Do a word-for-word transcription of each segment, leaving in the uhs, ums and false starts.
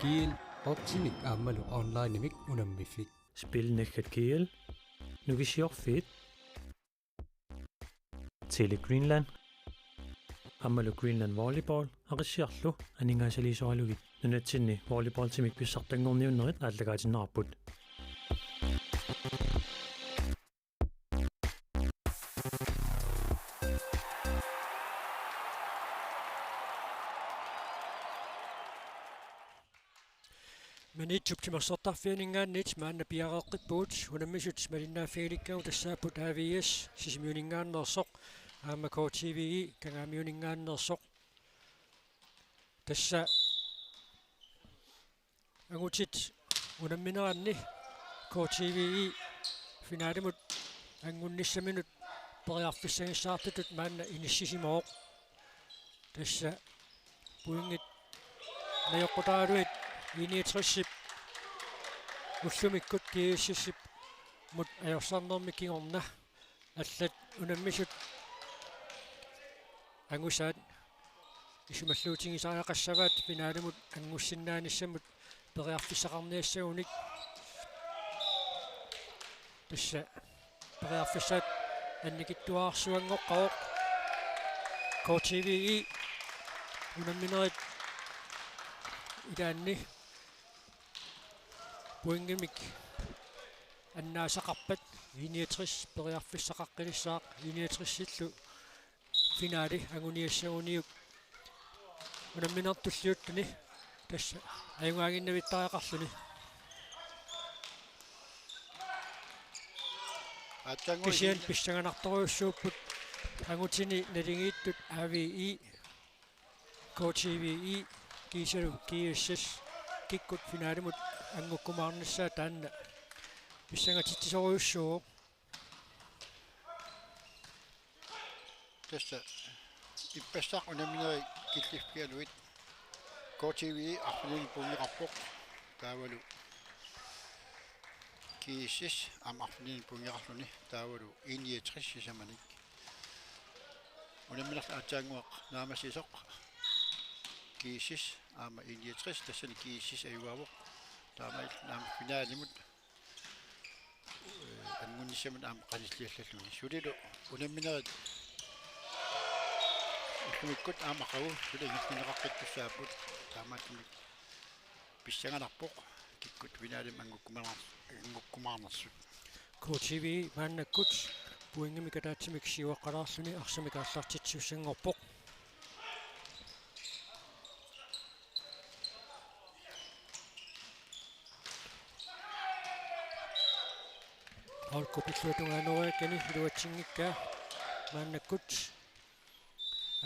Kiel, optimik aammalu onlinemik unammiffik. Spil naggat kiel, Nukissiorfiit, Tele Greenland aammalu Greenland Volleyball Aqissiarlu aningaasaliisoralugit nunatsinni volleyballtimik pissartanngorniunnerit aallakaatinneqarput. Maniitsup timersortarfianinngaanniit maanna piareeqqippugut, unammisut malinnaaffigilikkagut tassaapput A V S Sisimiuninngaanneersoq aamma K T V E Kangaamiuninngaanneersoq. Tassa angutit unammineranni K T V E finalimut anngunnissaminut periarfissagissaartutut maanna inissisimavoq. Tassa pointit najoqqutaraluit I niogtresip ullumikkut G S S-imut ajorsarnermi kingorna allat unammisut angusaat isumalluutigisariaqassavaat finalimut anngussinnaanissamut periarfissaqarniassagunik. Tassa periarfissat annikitsuararsuanngoqqavoq. K T V E unamminerit ilaanni pointimik annaasaqarpat I niogtres periarfissaqaqqilissaaq, I niogtresillu finale anguniassaguniuk unammineq tulliuttuni tassa ajugaaginnavittariaqarluni. Aatsaannguaq kisianni pissanganartorujussuupput angutini naligiittut A V E, K T V E kiisalu G S S kikkut finalimut angukkumaarnissaat taanna pissangatitsisorujussuuvoq. Tassa ippassaq unamminerit killiffigalugit K T V E arfinilinnik pointeqarpoq taavalu G S S aamma arfinilinnik pointeqarluni taavalu I niogtres sisamanik. Unamminerlu aatsaannguaq naammassisoq G S S aamma I niogtres, tassani G S S ajugaavoq. Taamaalilluni aamma finalimut, eh, anngunnissamut aamma qanilliallalluni. Sulilu unamminerit ullumikkut aamma aqagu suli ingerlanneqaqqittussaapput, taamaattumik pissanganarpoq kikkut finalimut angukkumaarner-, angukkumaarnersut. K T V maannakkut pointimik ataatsimik siuaqqalaarluni arsamik aallartitsisussanngorpoq. Holger Petrussen tungaanoriakkani iluatsinngikkaa maannakkut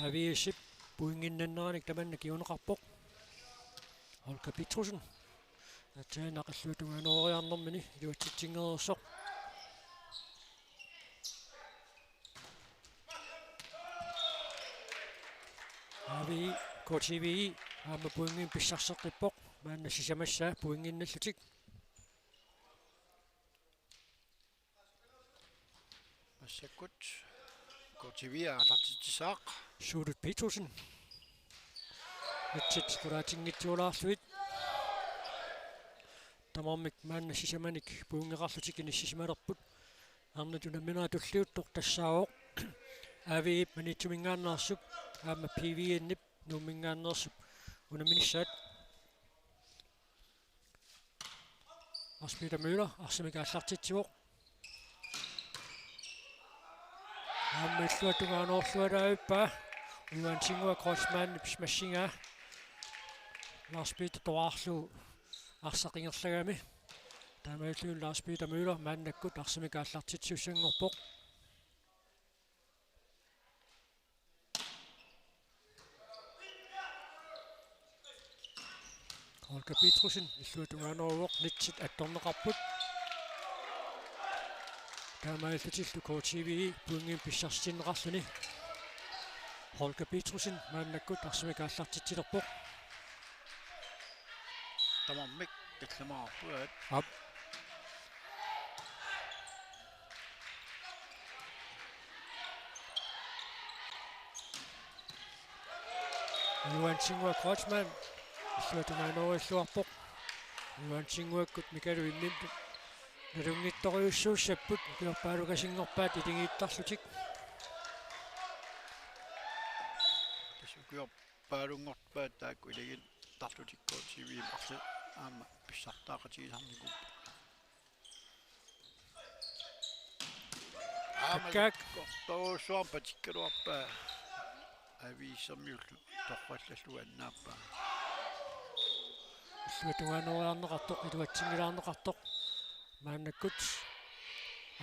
A V S-ip pointinnanneranik tamanna kinguneqarpoq. Holger Petrussen. Aatsaat aqilluatungaanooriarnermini iluatsitsinngeriarsoq. A V E, K T V E, aamma pointimik pissarseqqippoq. Maanna sisamassaa pointinnallutik. Massakkut K T V E aallartitsissaaq. Suulut Petrussen. Nitsit qulaatinngitsuulaarlugit. Tamarmik maanna sisamanik pointeqarlutik inissisimalerput. Arnat unamminerit tulliuttoq tassaavoq A V E-p Maniitsuminngaanneersup aamma P V N-ip Nuumminngaanneersup unamminissaat. Lars Peter Møller arsamik aallartitsivoq. Aamma illuatungaanoorlualaavippaa. Ujuansinnguaq Kreutzmannip smashingaa Lars Peter toraarlugu arsaq ingerlagami. Taamaalilluni Lars Peter Møller maannakkut arsamik aallartitsisussanngorpoq. Holger Petrussen illuatungaaneruvoq, nitsit attorneqarput. Taamaalillutillu K T V E pointimik pissarsitinneqarluni. Holger Petrussen maannakkut arsamik aallartitsilerpoq. Tamarmik tallimaarput. Aap. Ujuansinnguaq Kreutzmann. Illuatungaanooruilluarpoq. Johansenguakkut Mikalu imminnut nalunngitsorujussuussapput, ukiorpaalukasinngorpaat iligiittarlutik. Tassa ukiorpaalunngorpaat taakku iligiittarlutik K T V-mi arla aamma pissartaaqatigisarnikuupput. Aamma Kakkaak. Sakkortoorujussuarmik patikkaluarpaa. A V S-ermiullu torrallallugu annaappaa. Illuatungaanooriarneqartoq, iluatsinngilaarneqartoq. Maannakkut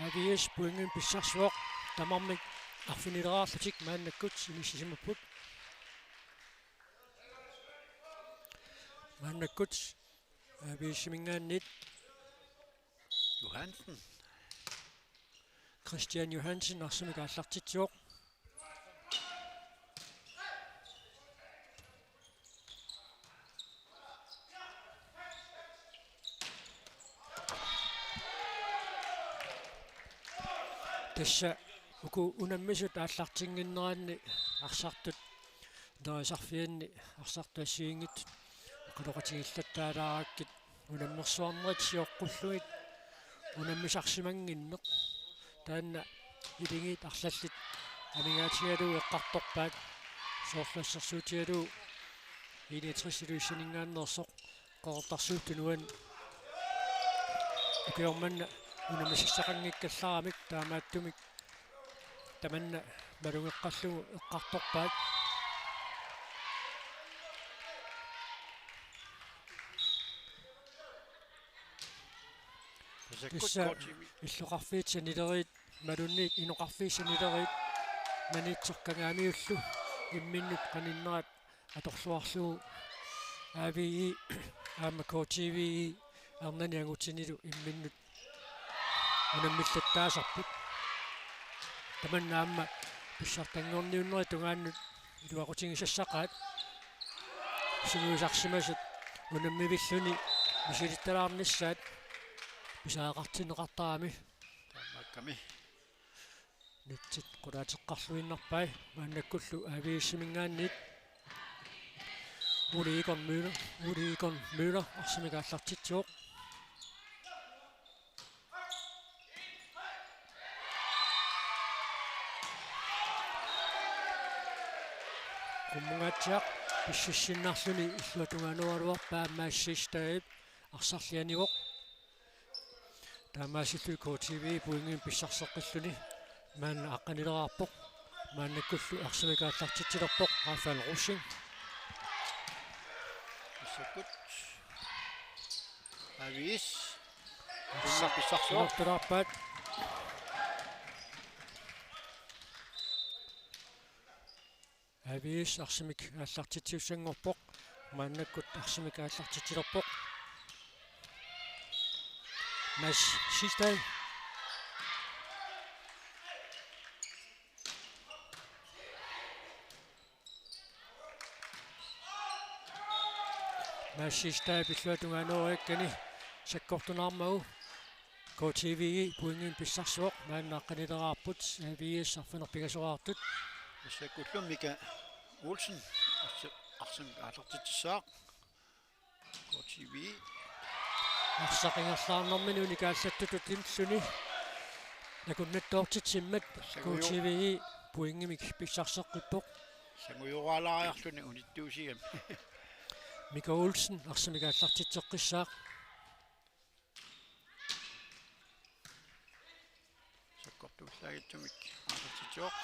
A V S pointimik pissarsivoq, tamarmik arfinileraarlutik maannakkut inissisimapput. Maannakkut A V S-iminngaanniit Johansen. Christian Johansen arsamik aallartitsivoq. Tassa uku unammisut aallartinnginneranni arsartut nerisarfianni arsartut assigiinngitsut oqaloqatigillattaalaarakkit unammersuarnerit sioqqullugit unammisarsimannginneq. Taanna iligiit arlallit amigaatigalugu eqqartorpaat, soorlu assersuutigalugu I-niogtres Ilulissaninngaanneersoq Qeqertarsuup Tunuani ukioq manna unammisassaqanngikkallarammik, taamaattumik tamanna malugeqqallugu eqqartorpaat. Tassa K T V. Illoqarfiit sanileriit imaluunniit inoqarfiit sanileriit Maniitsoq Kangaamiullu imminnut qaninnerat atorluarlugu A V E aamma K T V E ernani angutinilu imminnut unammillattaasarput. Tamanna aamma pissartanngorniunnerit tungaannut iluaqutigisassaqaat. Sungiusarsimasut unammivilluni misilittalaarnissaat pisariaqartinneqartarami. Taamaakkami. Nutsit qulaateqqarluinnarpai maannakkullu A V S-iminngaanniit. Ole Egon Møller, Ole Egon Møller arsamik aallartitsivoq. Qummungaatsiaq pississinnarluni illuatungaanuaraluarpaa Mads Siegstadip arsarlianivoq. Taamaasilluni K T V pointimik pissarseqqilluni maanna aqqanileraarpoq. Maannakkullu arsamik aallartitsilerpoq Rafael Rosing. Massakkut A V S. Arsaq pissarsivoq. Arsaq pissarsivoq. A V S arsamik aallartitsisussanngorpoq. Maannakkut arsamik aallartitsilerpoq. Mads Siegstad. Mads Siegstad illuatungaanuariakkani sakkortunaarmagu. K T V E pointimik pissarsivoq, maanna aqqanileraarput, A V S arfineq-pingasoraartut. Massakkullu Mika Olsen, arsa-, arsamik aallartitsissaaq. K T V E. Arsaq ingerlaarnermini unikaallattutut imluni. Nakunnattoortitsimmat K T V E pointimik pissarseqqippoq. Sangujoraalaariarluni unittuusigami. Mika Olsen, arsamik aallartitseqqissaaq. Sakkortuullaagitsumik aallartitsivoq.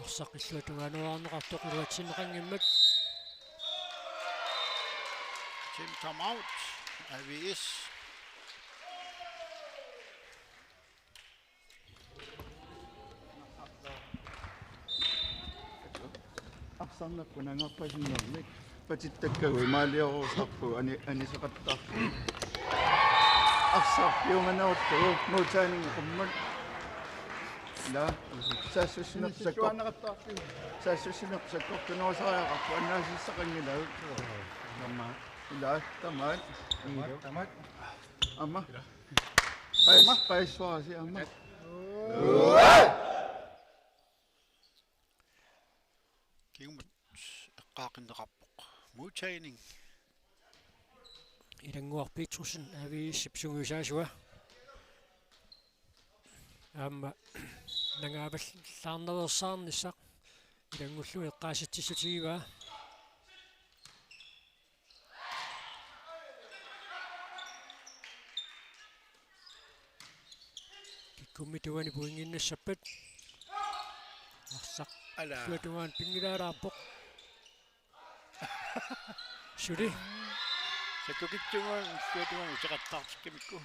Arsaq illuatungaanuarneqartoq iluatsinneqanngimmat. Team timeout, A V S. Arsarnerput nangarpasinnermik patittakkagut imaaliorusarpugut ani-, anisaqattaarpugut. Arsaq piumanerullugu muutaaninngormat. Ila, saassussineq sakko-, saassussineq sakkortunerusariaqarpoq, annaasissaqanngilagut. Tamaat. Ila, tamaat. Tamaat. Aamma. Pais-, paissuarasi aamma. Kingumut eqqaaqinneqarpoq. Modtagning. Ilannguaq Petrussen, A V S-ip sungiusaasua. Aamma nangaavallaarnaveersaarnissaq ilanngullugu eqqaasitsissutigivaa. Kikkummit uani pointinnassappat. Arsaq. Ala. Illuatungaanut pinngilaalaarpoq. Suli. Sakkukitsunnguaq illuatungaanut uteqattaartikkamikku.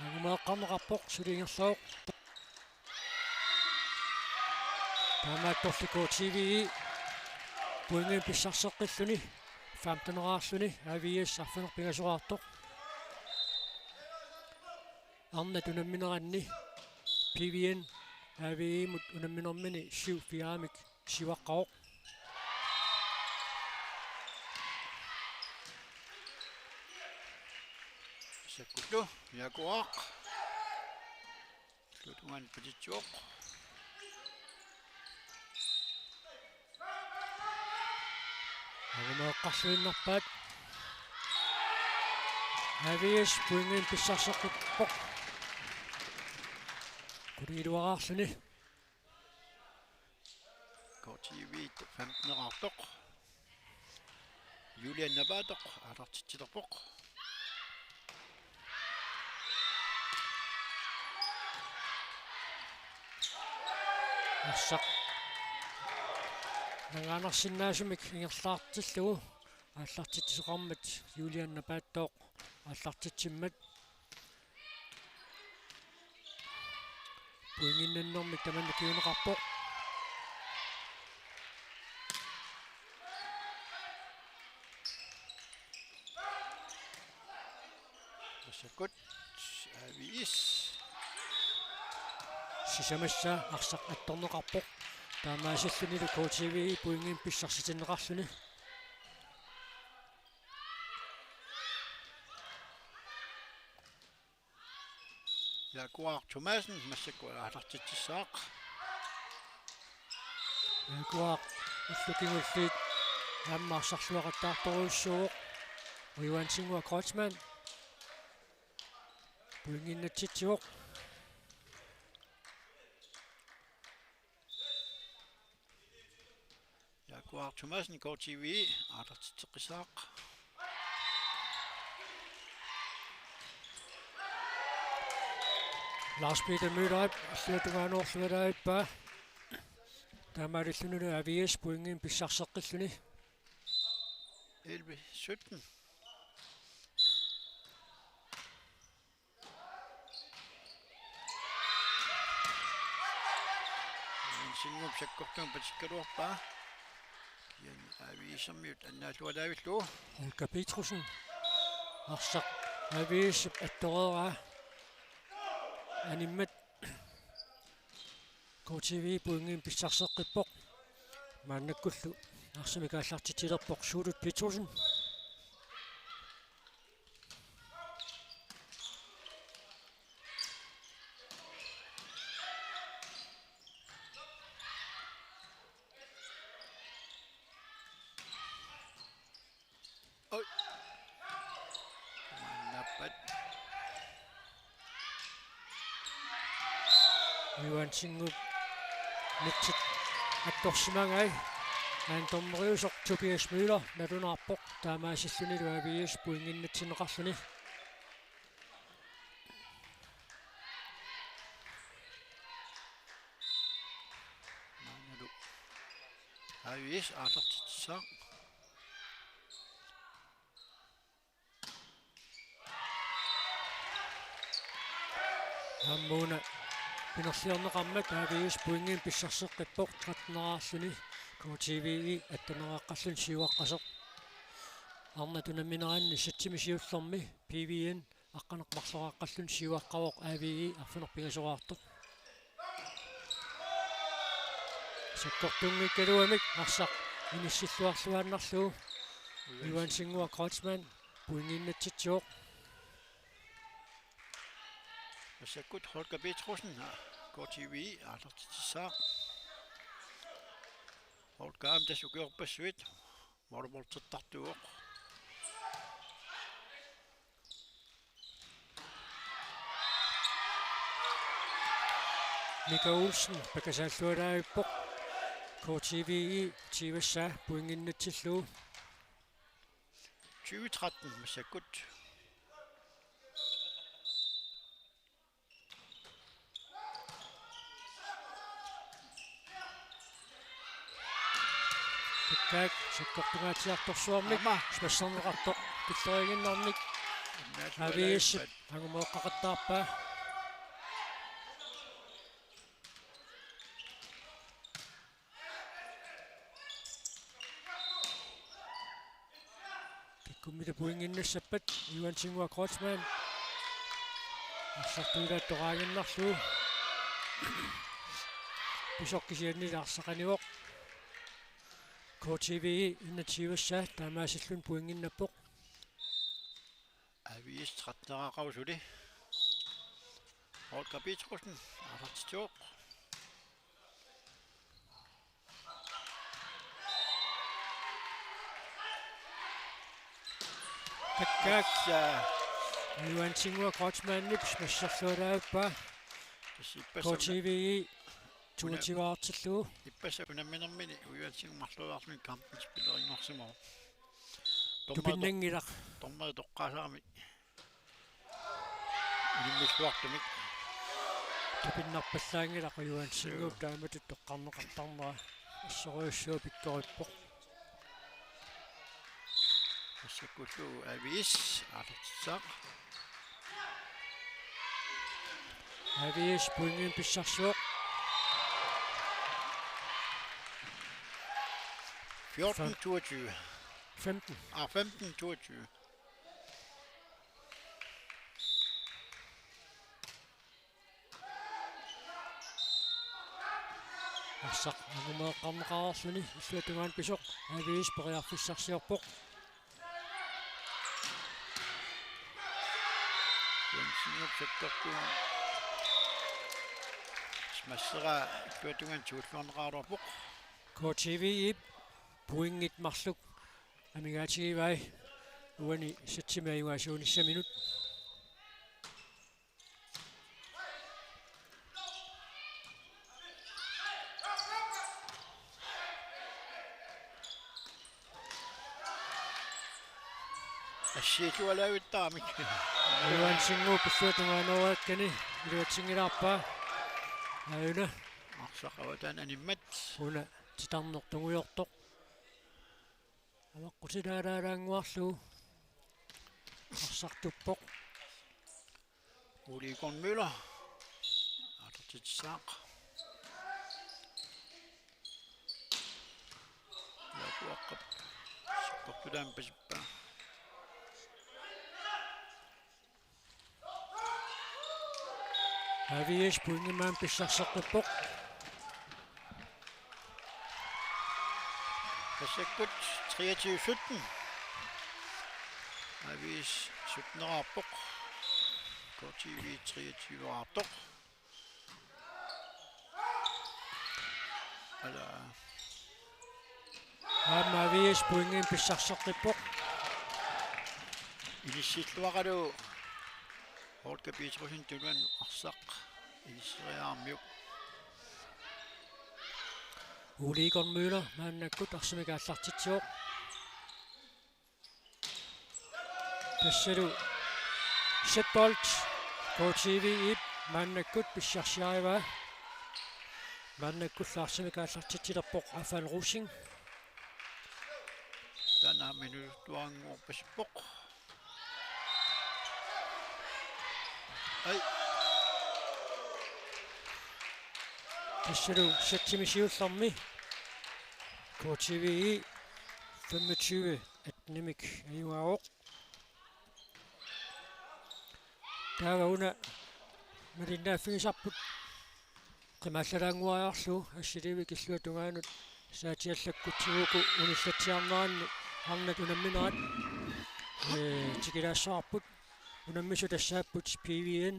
Angumeeqqarneqarpoq, suli ingerlavoq. Taamaattorli K T V E pointinik pissarseqqilluni, femteneraarluni, A V S arfineq-pingasoraartoq. Arnat unammineranni P V N A V E-mut unamminermini syv fire-mik siuaqqavoq. Sakkuttu, Jaakuaaq. Illuatungaanut patitsivoq. Angumeeqqarluinnarpaat. A V S pointinik pissarseqqippoq. Qulingiluaraarluni. K T V femteneraartoq. Julian Napaatoq aallartitsilerpoq. Arsaq nangaanarsinnaasumik ingerlaartillugu aallartitsisoqarmat Julian Napaatooq aallartitsimmat. Pointinnannermik tamanna kinguneqarpoq. Massakkut A V S. Sisamassa arsaq attorneqarpoq. Taamaasillunilu K T V E pointinik pissarsitinneqarluni. Jaakuaaq Thomassen massakkut aallartitsissaaq. Jaakuaaq ullut kingulliit aamma arsarluaqattaartorujussuuvoq. Uiuansinngua Kreutzmann. Pointinnatsitsivoq. Jaakuaaq Thomassen, K T V, aallartitseqqissaaq. Lars Peter Møllerip illuatungaanuorlualaavippaa. Taamaalillunilu A V S pointinik pissarseqqilluni. Elleve sytten. Singup sakkortuumik patikkaluarpaa. Kian A V S-ermiut annaallualaavillugu. Olga Petrussen. Arsaq A V S-ip attoreeraa. Animmat K T V pointinik pissarseqqippoq. Maannakkullu arsamik aallartitsilerpoq Suulut Petrussen. Oj. Maannappat. Uiuansinngua netsit attorsimagai. Aana dommeriusoq Tobias Møller nalunaarpoq. Taamaasillunilu A V S pointinnatsinneqarluni. Maannalu A V S aallartitsissaaq. Aamma una pinerliorneqarmat A V S pointinik pissarseqqippoq, tretteneraarluni K T V E atteneraqqalluni siuaqqasoq. Arnat unammineranni setsimi siullermi P V N aqqaneq-marloraaqqalluni siuaqqavoq A V E arfineq-pingasoraartoq. Sakkortunngikkaluamik arsaq inissilluarluaannarlugu. Uiuansinngua Kreutzmann pointinnatsitsivoq. Massakkut Holger Petrussenip K T V I aallartitsissaaq. Holger aamma tassa ukiorpassuit volleyballittartuuvoq. Mika Olsen pakasaallualaavippoq. K T V I tiivassaa pointinnatsillugu. Tyve tretten massakkut. Takkaak sakkortungaatsiartorsuarmik. Aamma. Smasserneqartoq killeriiginnarnik. Aviisip angumooqqaqattaarpaa. Kikkummita pointinnassappat Johan Singua Kreutzmann. Arsartuulaattoqaaginnarlugu. Pisoq kisianni arsaq anivoq. K T V I enogtyve-ssa taamaasilluni pointinnappoq. Aviis tretten-eqarusuli. Holger Petrussenip aallartitsivoq. Takkaak. Assa. Johan Singua Kreutzmannip smasserlualaavaa. Tassa ippassaq K T V I una-, toogtyve-artillugu. Ippassaq unamminermini Johan Singua marluuarluni kampen spilleringorsimavoq. Dommeri to-, tupinnanngilaq. Dommeri toqqaasarami. Inimmilluartumik. Tupinnarpallaanngilaq Johan Singuup. Joo. Taamatut toqqarneqartarnera assorujussuaq pikkorippoq. Massakkullu Aviis aallartissaaq. Aviis pointinik pissarsivoq. Fjorten toogtyve. Femten. Ah, femten toogtyve. Arsaq angumooqqarneqareerluni illuatungaanut pisoq Aviis periarfissarsiorpoq. Jensenip sakkortuumik smasseraa illuatungaanut tigulluarneqaraluarpoq. K T V I-p pointit marluk amigaatigivai uani sætimi ajugaasuunissaminut. Assiillualaavittarami. Johan Singuup illuatungaanut ooriakkani iluatsinngilaarpaa. Aajuna. Arsaq avataani animmat. Una titarneq tungujortoq. Avaqqutilaalaalaannguarlugu. Arsartuppoq. Ole Egon Møller. Aallartitsissaaq. Jaaku Aqqap. Sakkortulaamik pasippaa. Aviis pointit maani pissarseqqippoq. Massakkut treogtyve sytten. Aviis sytten-eraarpoq. K T V treogtyve-eraartoq. Ala. Aamma Aviis pointit pissarseqqippoq. Inissilluaqalu Holger Petrussenip tuluani arsaq inisseriaramiuk. Ole Egon Møller maannakkut arsamik aallartitsivoq. Tassalu setbold K T V I-p maannakkut pissarsiarivaa. Maannakkullu arsamik aallartitsilerpoq Afan Rosing. Taanna minuttuarannguarpasippoq. Ai. Tassalu sætimi siullermi K T V I femogtyve attenimik ajugaavoq. Taava una malinnaaffigisarput qimaallalaannguariarlugu Assiliivik illuatungaanut saatiallakkutsigu uku unillatsiarneranni arnat unamminerat, ee, tikilaassavarput. Unammisut tassaapput P V N,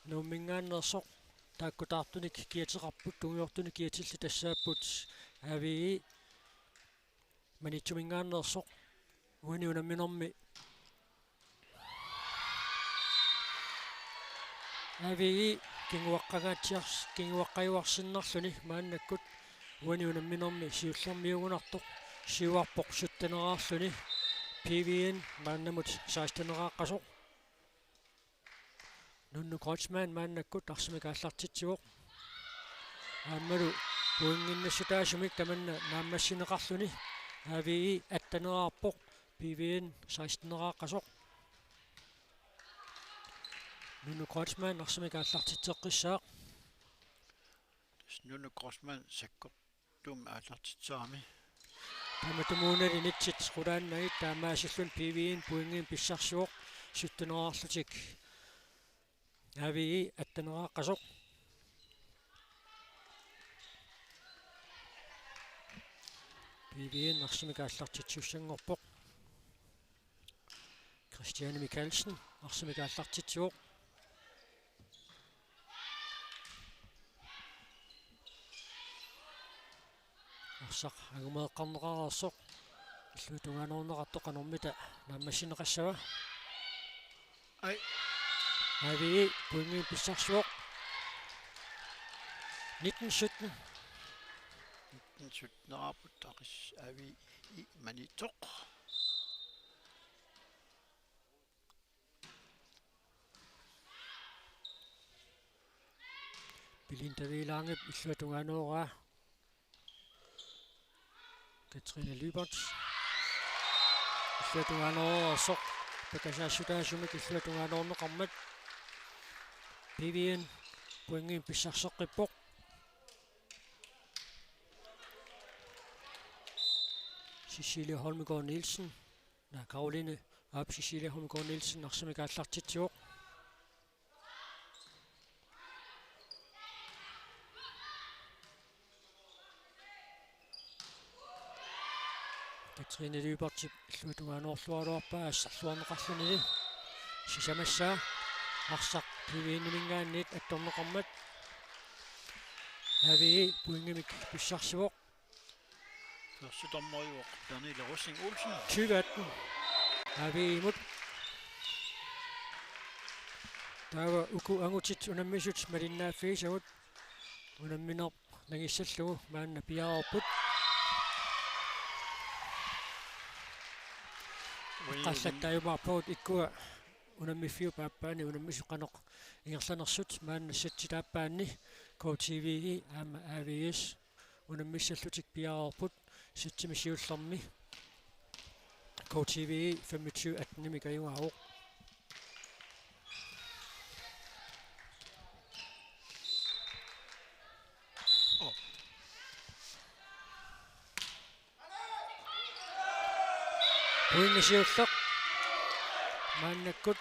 Nuumminngaanneersoq, taakku taartunik kiateqarput, tungujortunik kiatillit tassaapput A V I. Maniitsuminngaanneersoq uani unamminermi A V I kinguaqqangaatsiars-, kinguaqqajuarsinnarluni maannakkut uani unamminermi siullermiugunartoq siuarpoq sytteneraarluni. P V N maannamut sekstenneraaqqasoq. Nunnu Kreutzmann maannakkut arsamik aallartitsivoq. Aammalu pointinnassutaasumik tamanna naammassineqarluni A V I atteneraarpoq, P V N sekstenneraaqqasoq. Nunnu Kreutzmann arsamik aallartitseqqissaaq. Tassa Nunnu Kreutzmann sakkortuumik aallartitserami. Tamatumuunali nitsit qulaannagit taamaasilluni P V N pointimik pissarsivoq sytteneraarlutik. A V I attenneraaqqasoq. P V N arsamik aallartitsisussanngorpoq. Christiane Mikaelsen arsamik aallartitsivoq. Arsaq angumeeqqarneqareersoq. Illuatungaanoorneqartoq qanormita naammassineqassava. Ai. A V I pointimik pissarsivoq. Nitten sytten. Nitten sytten aaput taqis A V I Maniitsoq. Belinda Wielange illuatungaaneraa. Katrine Lyberth. Illuatungaanereersoq. Pakasaassutaasumik illuatungaanoorneqarmat. P V N pointimik pissarseqqippoq. Cecilie Holmgaard Nielsen. Naa, Karoline, aap, Cecilie Holmgaard Nielsen arsamik aallartitsivoq. Katrine Lyberthip illuatungaanoorluaraluarpaa assarluarneqarluni. Sisamassaa arsaq P V N-iminngaanniit attorneqarmat. A V I pointimik pissarsivoq. Første dommer var Pernille Rosing Olsen. Tyve atten. A V I-mut. Taava uku angutit unammisut malinnaaffigisagut. Unammineq nangissallugu maanna piareerput. Ui, qallat taajumaarpagut ikkua unammiffiup aappaani unammisut qanoq ingerlanersut maanna setsit aappaanni K T V I aamma A V S unammissallutik piareerput. Setsimi siullermi K T V I femogtyve attenimik ajugaavoq. Oh. Pointi siulleq. Maannakkut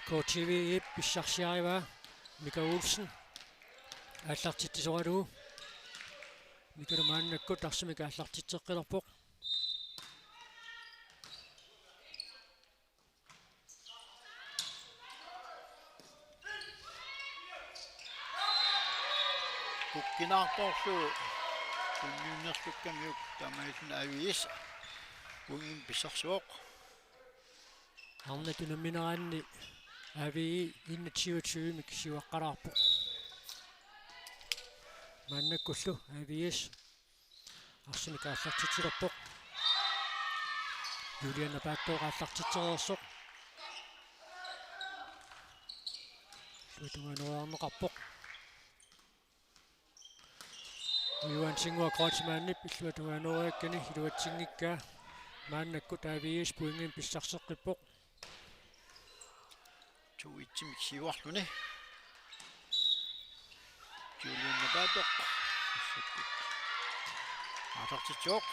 K T V I-p pissarsiarivaa Mika Olsen. Aallartitsisoralugu. Mikalu maannakkut arsamik aallartitseqqilerpoq. Kukkinaartorlu tunniunnersukkamiuk taamaalilluni A V S pointimik pissarsivoq. Arnat unammineraanni A V I enogtyve tyve-mik siuaqqalaarpoq. Maannakkullu A V S arsamik aallartitsilerpoq. Juliana Paattoq aallartitsereersoq. Illuatungaanooriarneqarpoq. Ujuan Singua Kreutzmannip illuatungaanooriakkani iluatsinngikkaa. Maannakkut A V S pointimik pissarseqqippoq. To et-imik siuarluni. Julian Nabatok. Aallartitsivoq.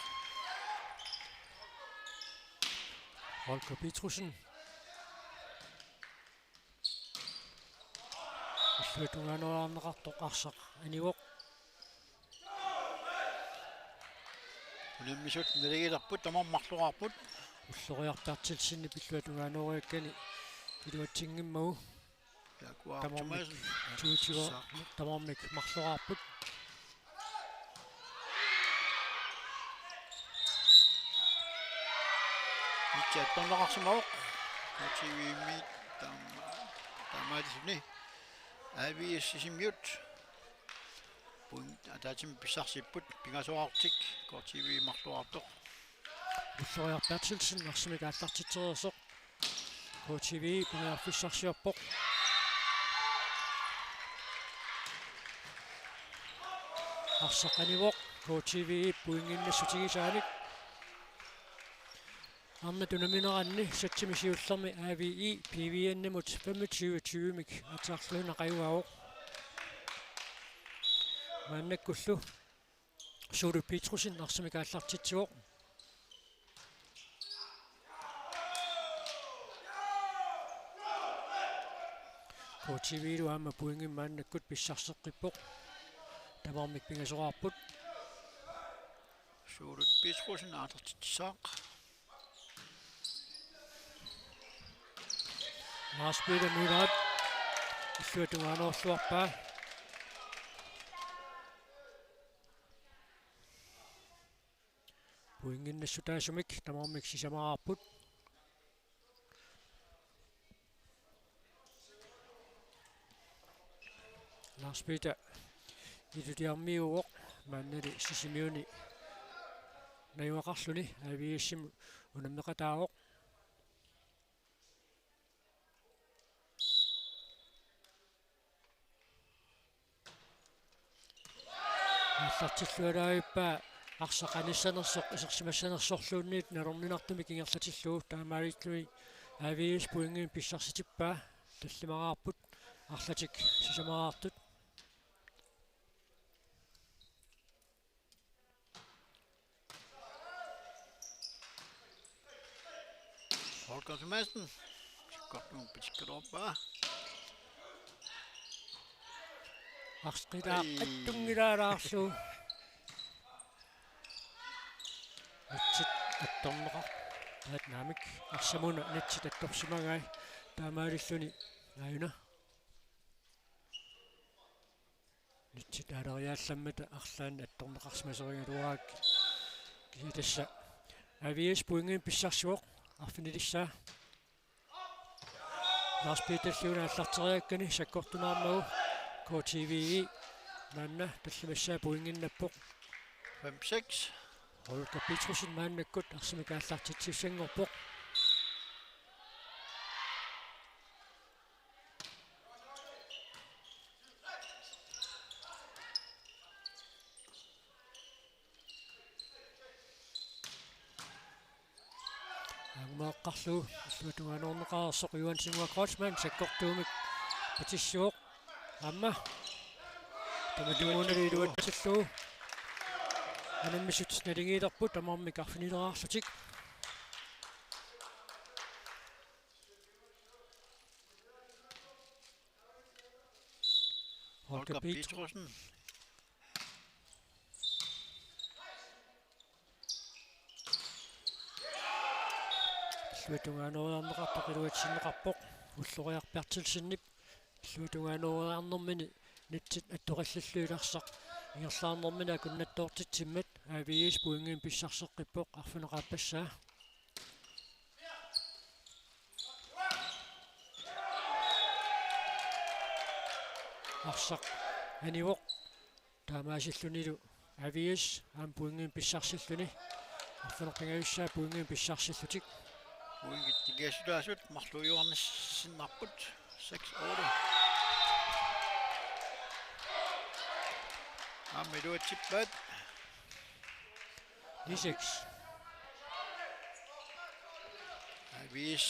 Holger Petrussen. Illuatungaanooriarneqartoq arsaq anivoq. Unammisut naligilerput tamarmik marloraarput. Ulloriaq Berthelsenip illuatungaanooriakkani iluatsinngimmagu. Takuaraq Thomassen. Tuutigo tamarmik marloraarput. Mitsi attorneqarsimavoq. K T V-mi tam-, taamaatilluni. A V S Sisimiut. Point ataatsimik pissarsipput. Pingasoraartik. K T V marloraartoq. Ulloriaq Berthelsen arsamik aallartitsereersoq. K T V periarfissarsiorpoq. Arsaq anivoq K T V pointinnassutigissaanik. Arnat unammineranni satsimi siullermi A V I P V N-imut femogtyve tyve-mik aatsaarluinnaq ajugaavoq. Maannakkullu Suulut Petrussen arsamik aallartitsivoq. K T V-lu aamma pointimik maannakkut pissarseqqippoq. Tamarmik pingasoraarput. Suulut Petrussen aallartitsissaaq. Lars Peter Møller. Illuatungaaneerluarpaa. Pointinnassutaasumik tamarmik sisamaraarput. Lars Peter iluliarmiuuvoq maannali Sisimiuni najugaqarluni A V S-imut unammeqataavoq. Aallartilluarpaa arsaq anissanersoq isersimassanersorluunniit nalorninartumik ingerlatillugu, taamaalilluni A V S pointimik pissarsitippaa, tallimaraarput arlatik sisamaraartut. Holger Thomassen. Sakkortuumik pitikkaluarpaa. Arsaq qilaa. Ai. Attunngilaalaarlugu. Netsit attorneqar-, taat naamik. Arsamuna netsit attorsimagai. Taamaalilluni aajuna. Netsit aalariaallammata arlaannik attorneqarsimasarigaluarakkit. Kisianni tassa A V S pointimik pissarsivoq arfinilissaa. Lars Petersen aallarteriakkani sakkortunaarmagu K T V-i maanna tallimassaa pointinnappoq. Fem seks. Holger Petrussen maannakkut arsamik aallartitsissanngorpoq. Aamma eqqarlugu illuatungaanoorneqareersoq Johan Singua Kreutzmann sakkortuumik patissivoq. Aamma tamatumuuna iluatsillugu unammisut naligiilerput tamarmik arfinileraarlutik. Holger Petrussen. Illuatungaanooriarneqartoq iluatsinneqarpoq Ulloriaq Berthelsenip. Illuatungaanooriarnermini netsit attoqallallugit arsaq ingerlaarnermini akunnattoortitsimmat A V S pointimik pissarseqqippoq arfineq-aappassaa. Arsaq anivoq taamaasillunilu A V S aamma pointimik pissarsilluni. Arfineq-pingajussaa pointimik pissarsillutik. Pointit tikisutaasut marluujuarnissinnarput seks otte. Aamma iluatsippaat. Ni seks. A V S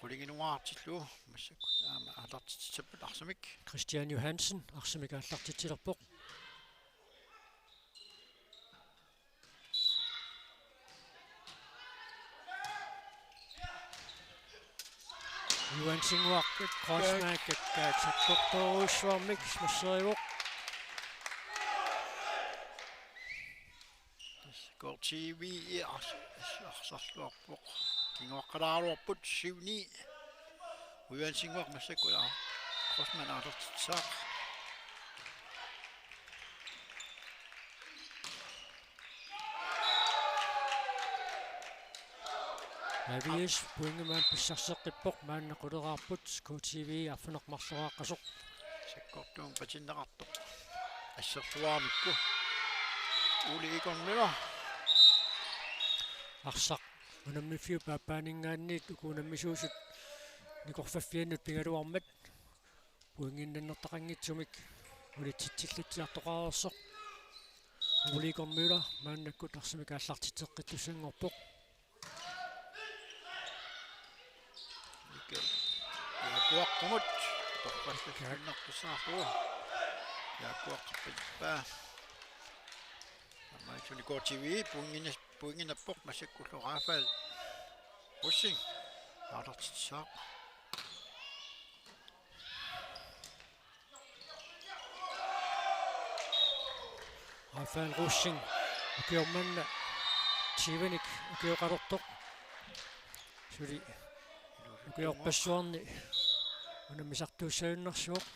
qulingiluaartillugu massakkut aamma aallartitsissapput arsamik. Christian Johansen arsamik aallartitsilerpoq. Johan Singua Kreutzmann sakkortoorujussuarmik smasserivoq. K T V-i ars-, arsarluarpoq. Kinguaqqalaaraluarput syv ni. Johan Singua massakkut aa. Rosman aallartissaaq. Aviis pointi maanna pissarseqqippoq, maanna quleraarput, K T V arfineq-marloraaqqasoq. Sakkortuumik patinneqartoq. Assersuarmikku. Ole Egon Møller. Arsaq unammiffiup aappaaninngaanniit uku unammisuusut nikorfaffiannut pigaluarmat pointiinnannertaqanngitsumik unitsitsillaatsiartoqareersoq. Ole Egon Møller maannakkut arsamik aallartitseqqittussanngorpoq. Jaakuaqqamut torrallalluinnartussaarlugu. Jaakuaqqap pilippaa. Aamma K T V pointiinnap-, pointiinnappoq, massakkullu Rafael Rosing aallartissaaq. Rafael Rosing ukioq manna tyvenik ukioqalertoq. Suli ukiorpassuarni unammisartuussajunnersuuvoq.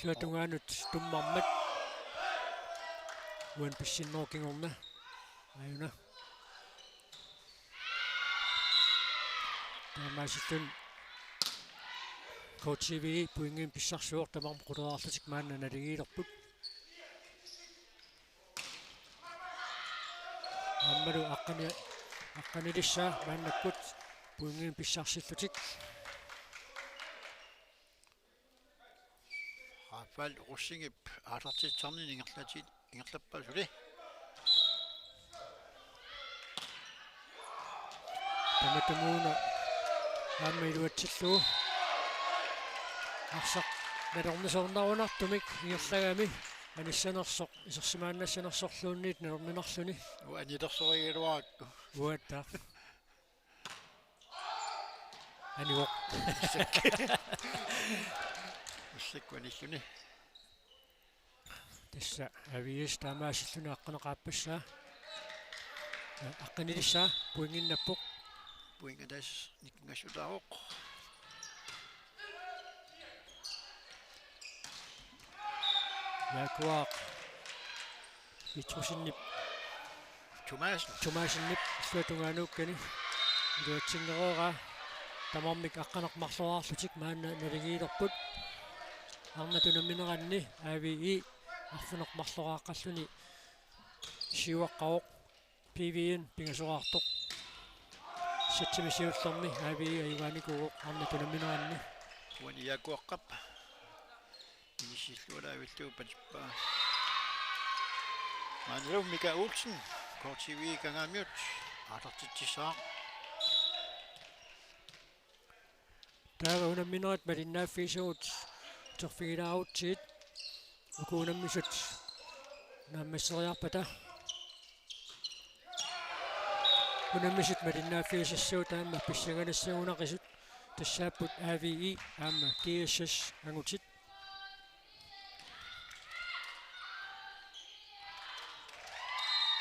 Illuatungaanut tummarmat. Uani pissinnerup kingorna. Aajuna. Taamaasilluni K T V pointinik pissarsivoq, tamarmik quleraarlutik maanna naligiilerput. Aammalu aqqani-, aqqanilissaa maannakkut pointinik pissarsillutik. Rafael Rosingip aallartitsisarnini ingerlatit-, ingerlappaa suli. Tamatumuuna aamma iluatsillugu. Arsaq nalornisoornarunartumik ingerlagami anissanersoq, isersimaannassanersorluunniit nalorninarluni. Uanga anilersorigaluarakku. Uattaaq. Anivoq. Massakkut anilluni. Tassa Aviis taamaasilluni aqqaneq-aappassaa. Aqqanilissaa pointiinnappoq. Pointit tassa nikingassutaavoq. Jaakuaaq Petrussenip Thomassen. Thomassenip illuatungaanuukkani iluatsinngikkaluaraa, tamarmik aqqaneq-marloraarlutik maanna naligiilerput. Arnat unammineranni A V I arfineq-marloraaqqalluni siuaqqavoq. P V-mi pingasoraartoq. Setsimi siullermi A V I ajugaanikuuvoq arnat unammineranni. Uani Jaakuaqqap inissillualaavillugu patippaa. Maannalu Mika Olsen, K T V Kangaamiut, aallartitsissaaq. Taava unamminerit malinnaaffigisagut uterfigilaarutsigit, uku unammisut naammasseriarpata. Unammisut malinnaaffigisassagut aamma pissanganassagunaqisut tassaapput A V I aamma G S S angutit.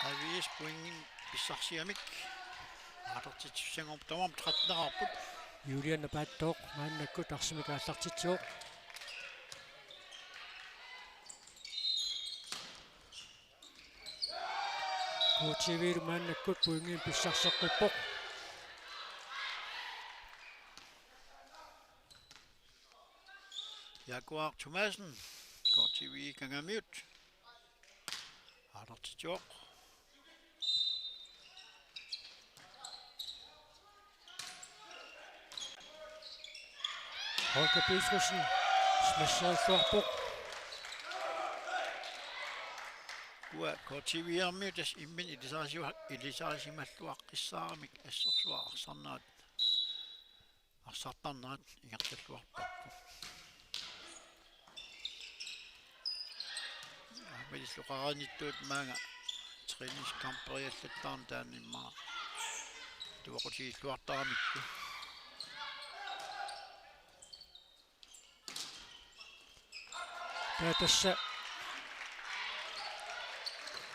A V I-s pointinik pissarsigamik aallartitsissanngorput, tamarmik tretten-erput. Julian Napaattooq maannakkut arsamik aallartitsivoq. K T V-lu maannakkut pointinik pissarseqqippoq. Jaakuaaq Thomassen, K T V Kangaamiut. Aallartitsivoq. Holger Petrussenip smasherilluarpoq. Uanga K T V-miut tassa imminut ilisarisiva-, ilisarisimalluaqqissaaramik assorsuaq arsarnerat. Arsartarnerat ingerlalluarparput. Aamma illit oqaranittut maanga træningskamperiallattaarneq taanna immaqa tuaqutigilluartaramikku. Taava tassa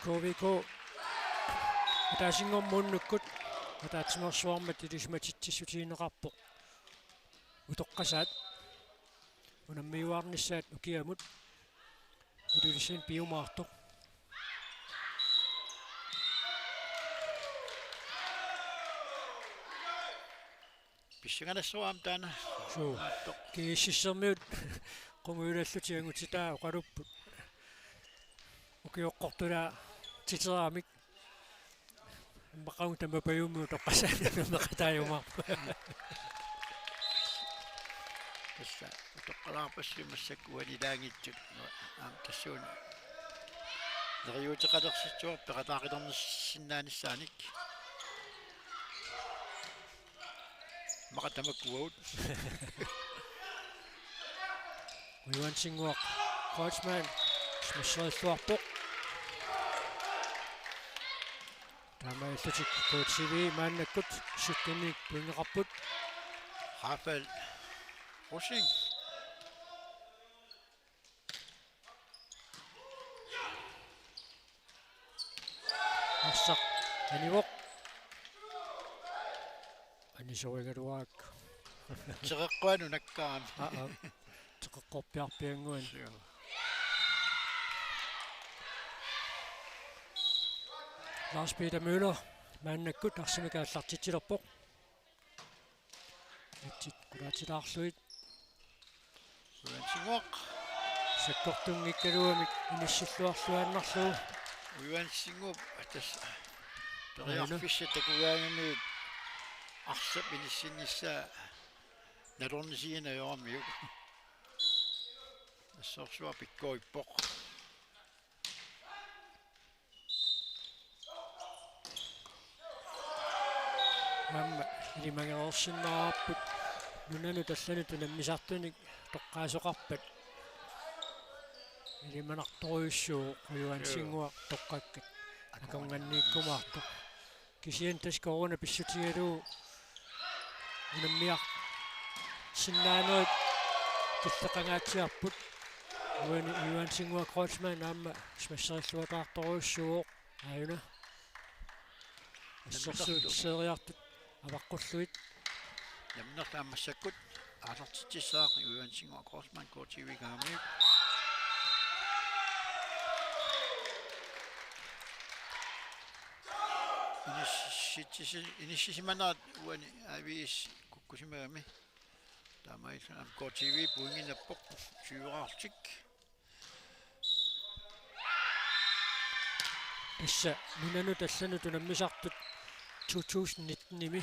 K V K ataasinngormat unnukkut ataatsimeersuarmut ilisimatitsissutigineqarpoq utoqqasaat unammiuaarnissaat ukiamut Ilulissani piumaartoq. Pissanganassuaq aamma taanna. Suu. Aattoq. G S S-ermiut qungujulallutik angutitaa oqalupput. Ukioqqortulaateramik. Immaqaluunniit tamapajummut utoqqasaat meqataajumaarput. Tassa utoqqalaarpassuit massakkut uanilaanngitsut. Aamma tassuuna. Neriuuteqalersitsuaq peqataaqqilernissinnaanissaanik. Immaqa tamakku uagut. Ujuansinnguaq Kreutzmann smasherilluarpoq. Taamaalillutik K T V maannakkut syttenik pointeqarput. Rafael Rosing. Arsaq anivoq. Anisorigaluarakku. Teqeqquanut nakkaami. Aa, aa. Teqeqqorpiarpiannguani. Suu. Lars Peter Møller maannakkut arsamik aallartitsilerpoq. Itsit qulaatilaarlugit. Ujuansinnguaq. Sakkortunngikkaluamik inissilluarluaannarlugu. Ujuansinnguup tassa periarfissat takugaangamiuk arsap inissinnissaa nalornisiinajoramiuk. Assorsuaq pikkorippoq. Aamma ilimagereersinnaavarput nunanut allanut unammisartunik toqqaasoqarpat. Ilimanartorujussuuvoq Ujuansinnguaq toqqakkat. Akornanniikkumaartoq. Kisianni tassa corona pissutigalugu unammiarsinnaanerit killeqangaatsiarput. Uani Ujuansinnguaq Kreutzmann aamma smasherilluataartorujussuuvoq aajuna. Assorsuit seeriartut avaqqullugit. Namminerlu aamma massakkut aallartitsissaaq Ujuansinnguaq Kreutzmann K T V-p kaamiuk. Inissitsi-, inissisimanerat uani A V S kukkusimagami. Taamaalilluni aamma K T V pointinnappoq tyveraarlutik. Tassa nunanut allanut unammisartut to tusind nitten-imi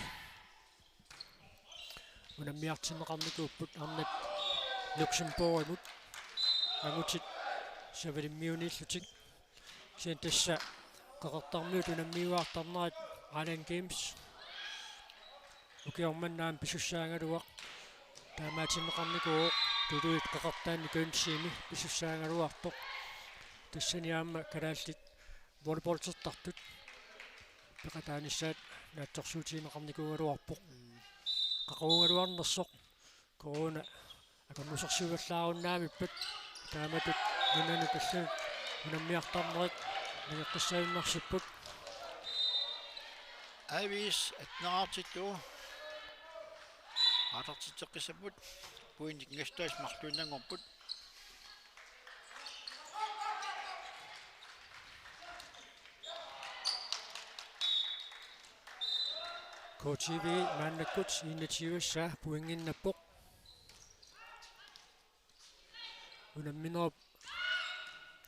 unammiartinneqarnikuupput arnat Luxembourgimut angutit savalimmiuniillutik. Kisianni tassa Qeqertarmiut unammiuaartarnerat Island Games ukioq manna aamma pisussaagaluaq taamaatinneqarnikuuvoq, tuluit Qeqertaanni Gønsiimi pisussaagaluartoq. Tassani aamma kalaallit volleyballtertartut peqataanissaat naatsorsuutigineqarnikuugaluarpoq. Mm. Qaqugugaluarnersoq corona akornusersuivallaarunnaarmat taamatut nunanut allanut unammiartarnerit nangeqqissagunarsipput. A V S atteneraartittuuvoq. Aallartitseqqissapput. Pointit ingassutais marluinnanngorput. K T V maannakkut enogtyve-ssaa pointinnappoq. Unamminerup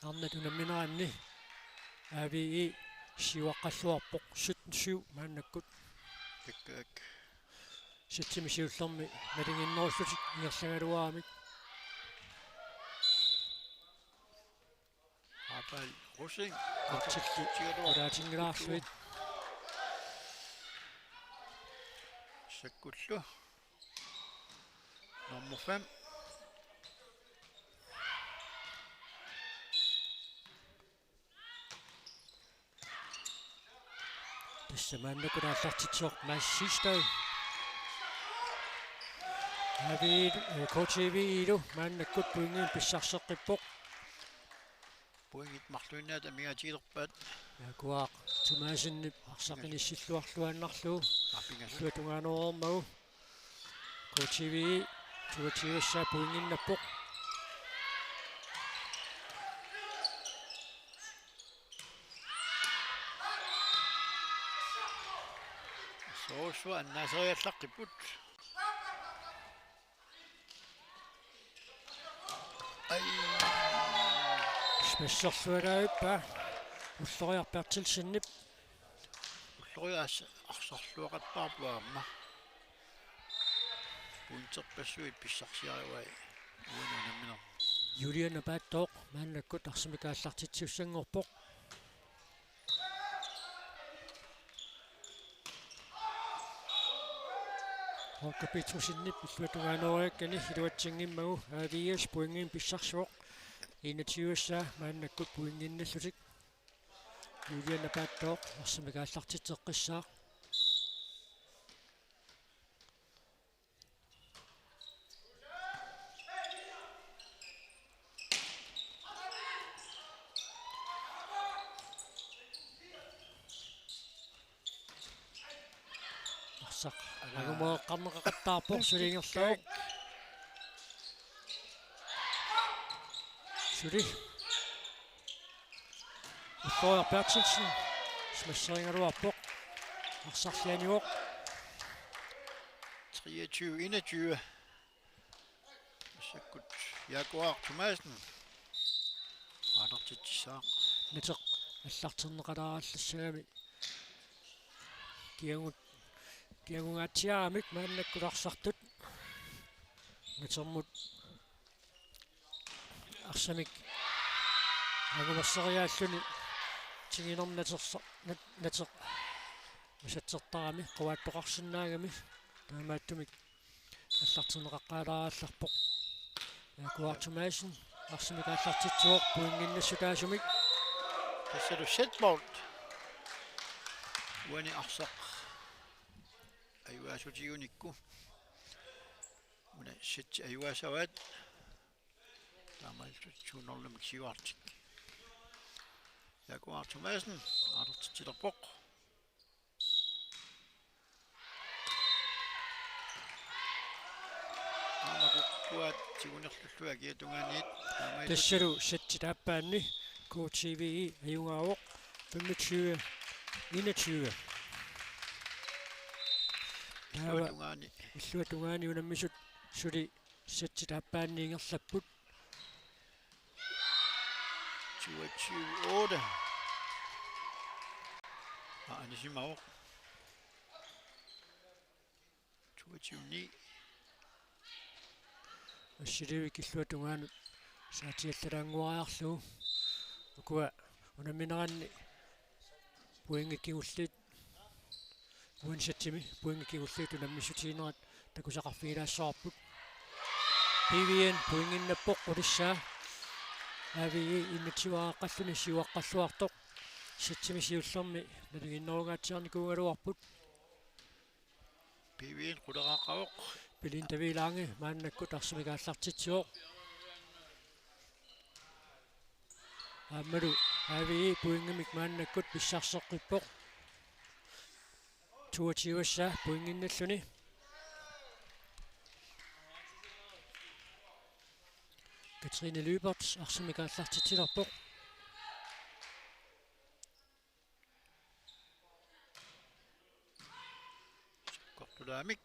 arnat unammineranni A V E siuaqqalluarpoq sytten syv maannakkut. Pikkaak. Satsimi siullermi nalinginnerullutik ingerlagaluaramik. Rafael Rosing. Artilli qulaatinngilaarlugit. Sakkullu. Nummer fem. Tassa maannakkut aallartitsivoq Mads Sistad. A V E, eh, K T V-lu maannakkut pointinik pissarseqqippoq. Pointit marluinnaat amigaatigilerpaat. Jaakuaaq Thomassenip arsaq inissilluarluaannarlugu. Apigasut. Illuatungaanooreermagu. K T V toogtyve pointinnappoq. Soorlu annaaseriallaqqipput. Ai. Smasherlualaavippa Ulloriaq Berthelsenip. Ulloriaq arsarluaqattaarpoq aamma. Pointerpassuit pissarsiarivai uani unamminermi. Juliana Paattooq maannakkut arsamik aallartitsisussanngorpoq. Holger Petrussenip illuatungaanooriakkani iluatsinngimmagu A V S pointinik pissarsivoq. Enogtyve maannakkut pointinnallutik. Juliana Paattooq arsamik aallartitseqqissaaq. Arsaq. Ala. Angumeqqarneqaqattaarpoq, suli ingerlavoq. Suli. Ulloriaq Berthelsen. Smasherigaluarpoq. Arsarlianivoq. Treogtyve enogtyve. Massakkut Jaakuaaq Thomassen. Aallartitsissaaq. Nateq aallarterneqalaarallassagami. Kiagut-, kiagungaatsiaramik maannakkut arsartut. Natermut arsamik angumerseriaalluni tinginermi natersa-, nat-, nateq masatsertarami quaattoqarsinnaagami taamaattumik aallarterneqaqqaalaarallarpoq. Jaakuaaq Thomassen arsamik aallartitsivoq pointinnassutaasumik. Tassalu setbold. Uani arsaq ajuaasutigunikku. Una set ajuaasavaat. Taamaalillutik to nul-imik siuartik. Jaakuaaq Thomassen aallartitsilerpoq. Aamma kukkuat tigunerlullu akiatungaaniit. Taamaalillutik. Tassalu setip aappaanni K T V ajugaavoq femogtyve enogtyve. Taava illuatungaani. Illuatungaani unammisut suli setip aappaanni ingerlapput. Toogtyve otte. Aa, anisimavoq. Toogtyve ni. Assiliivik illuatungaanut saatiallalaannguariarlugu. Ukua unammineranni pointit kingulliit. Uani setimi pointit kingulliit unammissutiginerat takusaqarfigilaassavarput. P V N pointinnappoq qulissaa. A V E enogtyve aaqqalluni syv aaqqalluartoq. Setimi siullermi nalinginnerungaatsiarnikuugaluarput. P V N quleraaqqavoq. Belinda Wilange maannakkut arsamik aallartitsivoq. Aammalu A V E pointimik maannakkut pissarseqqippoq. Toogtyve pointinnalluni. Katrine Lyberth arsamik aallartitsilerpoq. Sakkortulaamik.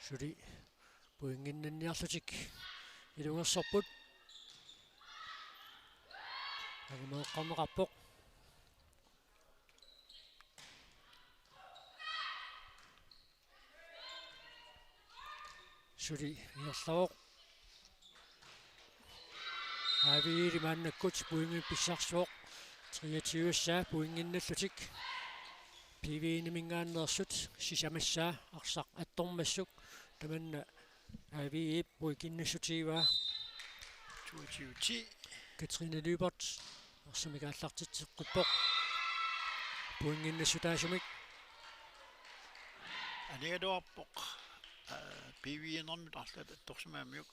Suli pointinnanniarlutik ilungersorput. Angumeqqarneqarpoq. Suli ingerlavoq. A V E-li maannakkut pointimik pissarsivoq. Treogtyve pointinnallutik. P V N-iminngaanneersut sisamassaa arsaq attormassuk. Tamanna A V E pointinnassutigivaa. Toogtyve ti. Katrine Lyberth arsamik aallartitseqqippoq. Pointinnassutaasumik. Anigaluarpoq. Aa, P V-inermut arlaat attorsimagamiuk.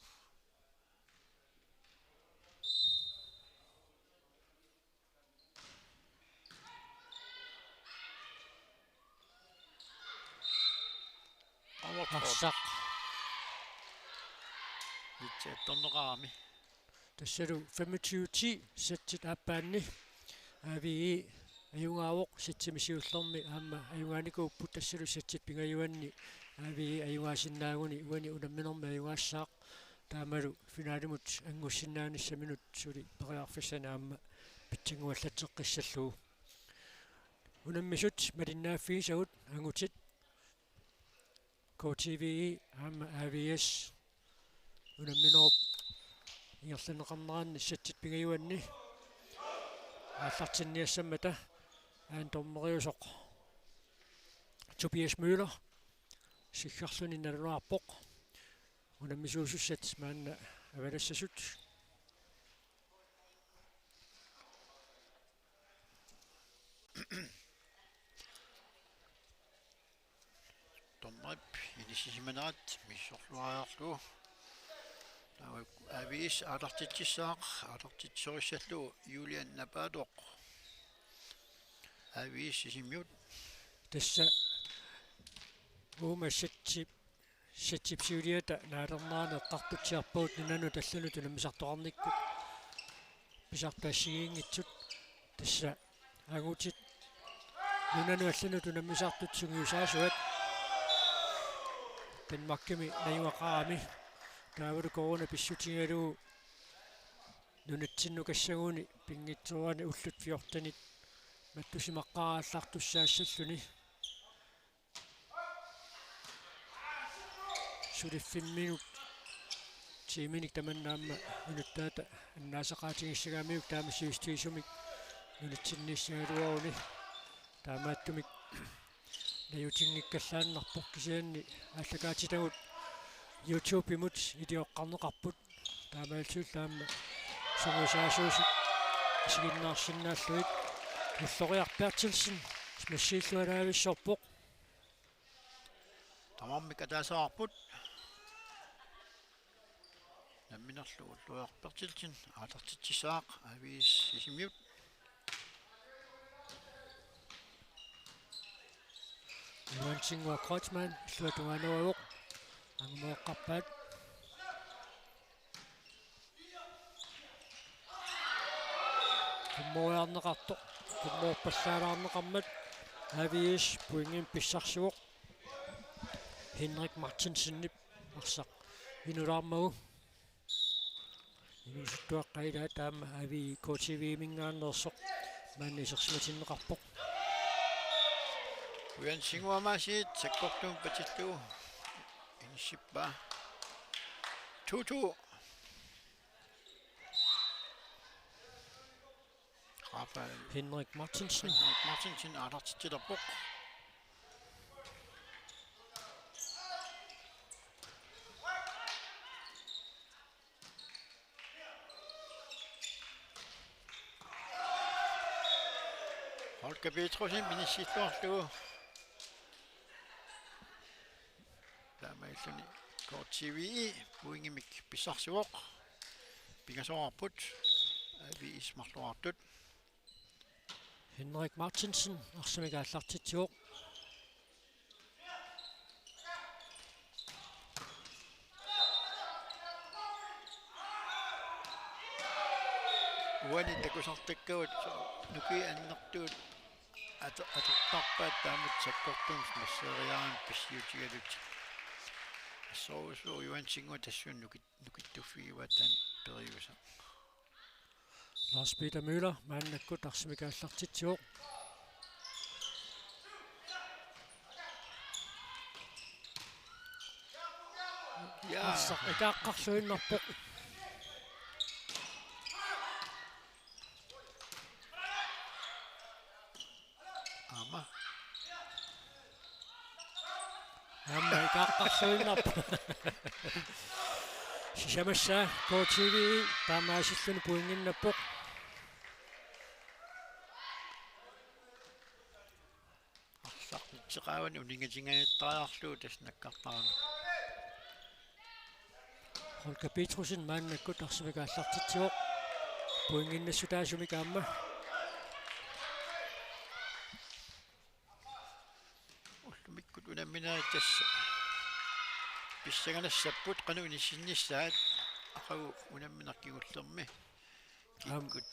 Arsaq. Itse attorneqarami. Tassalu femogtyve ti settit aappaanni. A V E ajugaavoq, settimi siullermi aamma ajugaanikuupput, tassalu settit pingajuanni A V E ajugaasinnaaguni uani unamminermi ajugaassaaq. Taamalu finalimut angussinnaanissaminut suli periarfissani aamma pitsannguallatseqqissallugu. Unammisut malinnaaffigisagut angutit K T V E aamma A V S unamminerup ingerlanneqarneranni settit pingajuanni aallartinniassammata. Aana dommeriusoq Tobias Møller sikkerluni nalunaarpoq. Unammisuusussat maanna avalassasut. Dommerip inissisimanerat misissorluariarlugu. Taava A V S aallartitsissaaq, aallartitsisorissallugu Julian Napatoq. A V S Sisimiut. Tassa uuma settip, settip siuliata naalernerani eqqartutsiarpagut nunanut allanut unammisartoqarnikkut pisartut assigiinngitsut. Tassa angutit nunanut allanut unammisartut sungiusaasuat Danmarkimi najugaqarami. Taavalu corona pissutigalugu nunatsinnut kassaguni pinngitsoorani ullut fjortenit mattusimaqqaaraallartussaassalluni. Suliffimminut tiiminik tamanna aamma inuttaata annaasaqaatigissagaamiuk taama sivisutigisumik nunatsinniissagaluaruni. Taamaattumik najutinngikkallaannarpoq, kisianni aallakaatitagut YouTube-imut ilioqqarneqarput. Taamaalillutillu aamma sungiusaasuusut isiginnaarsinnaallugit. Ulloriaq Berthelsen smassiilluaraavissorpoq. Tamarmik ataaseqarput. Namminerlu Ulloriaq Berthelsen aallartitsissaaq A V S Sisimiut. Johan Singua Kreutzmann illuatungaanut angumooqqarpaat. Qummooriarneqartoq, qummoorpallaalaarneqarmat A V S pointimik pissarsivoq. Henrik Martinsenip arsaq inulaarmagu. Inuusuttuaqqat ilaat taama A V K T V-minngaanneersoq maani isersimatinneqarpoq. Ujan Singuamaasiit sakkortuumik patillugu inissippaa. To to. Rafael Henrik Martinsen. Henrik Martinsen aallartitsilerpoq. Holger Petrussenip inissilluarlugu. Taamaalilluni K T V E pointimik pissarsivoq. Pingasoqarput A V S marluartut. Henrik Martinsen arsamik aallartitsivoq. Uani takusartakkagut nukiit annertuut atu-, atortarpaat taamatut sakkortuumik smasseeriaramik pissiutigalutik. Assorujussuaq Ujan Singua tassuuna nukit-, nukittuffigivaat taanna periuseq. Lars Peter Møller maannakkut arsamik aallartitsivoq. Ja. Arsaq ikaaqqarluinnarpoq. Aamma. Aamma ikaaqqarluinnarpoq. Sisamassaa K T V taamaasilluni pointinnappoq. Arsaq nitseqaavani uningatingajattariarlugu tassa nakkartarami. Holger Petrussen maannakkut arsamik aallartitsivoq. Pointinnassutaasumik aamma. Ullumikkut unamminerit tassa pissanganassapput qanoq inissinnissaat aqagu unammineq kingullermi. Aam. Kikkut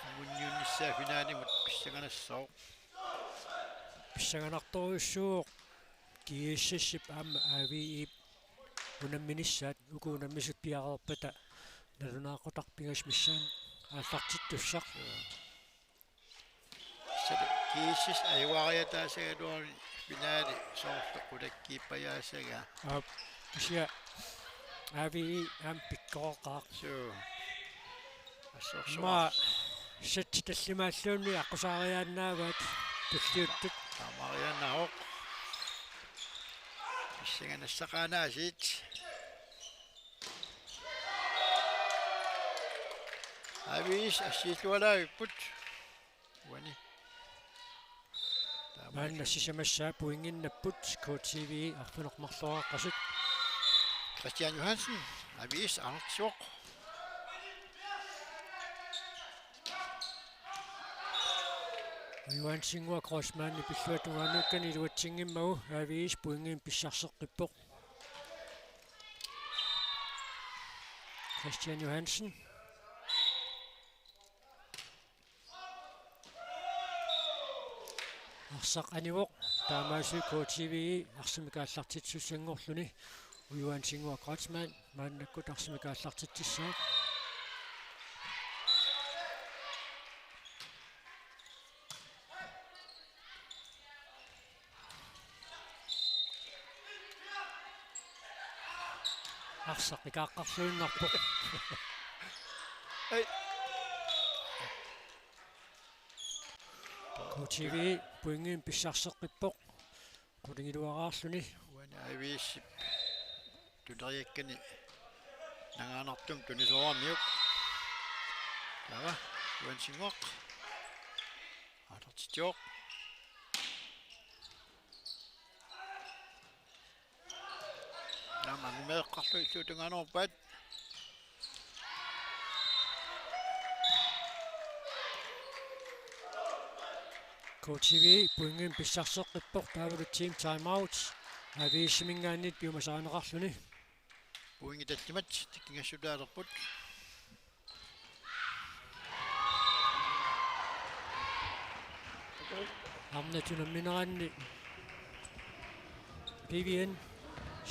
anguniunnissaa finalimut pissanganassaaq. Pissanganartorujussuuvoq GSS-ip aamma A V E-p unamminissaat, uku unammisut piareerpata nalunaaqutaq pingasut missaanni aallartittussaq. Sali GSS ajuariataasagaluarluni finali soorlu qulakkiippajaasagaa. Aap, kisianni A V E aamma pikkoreqaaq. Suu. Assorsuaq. Immaqa setsi tallimaalluunniit aqqusaariaannaavaat tulliuttut. Taamaariaannaavoq. Pissanganassaqaanaasiit. A V S assiillualaavipput. Uani. Taamaal. Maanna sisamassaa pointinnapput K T V arfineq-marloriaqqasut. Christian Johansen, A V S, aallartissivoq. Johansenngua Kreutzmannip pilluatungaannukkani iluatsinngimmagu A V S pointinik pissarseqqippoq. Christian Johansen. Arsaq anivoq, taamaasilluni K T V arsamik aallartitsissanngorluni. Johansenngua Kreutzmann maannakkut arsamik aallartitsissaaq. Arsaq ikaaqqarluinnarpoq. Ai. K T V pointinik pissarseqqippoq. Qulingiluaraarluni. Uani A V S-ip tuleriakkani nangaanartumik tunisooramiuk. Taava Johansenngua. Aallartitsivoq. Aamma angumeeqqarlu illuatungaanoorpaat. K T V pointinik pissarseqqippoq, taavalu team timeout. A V S-iminngaanniit piumasarineqarluni. Pointit tallimat takingassutaalerput. Arnat unammineranni P V N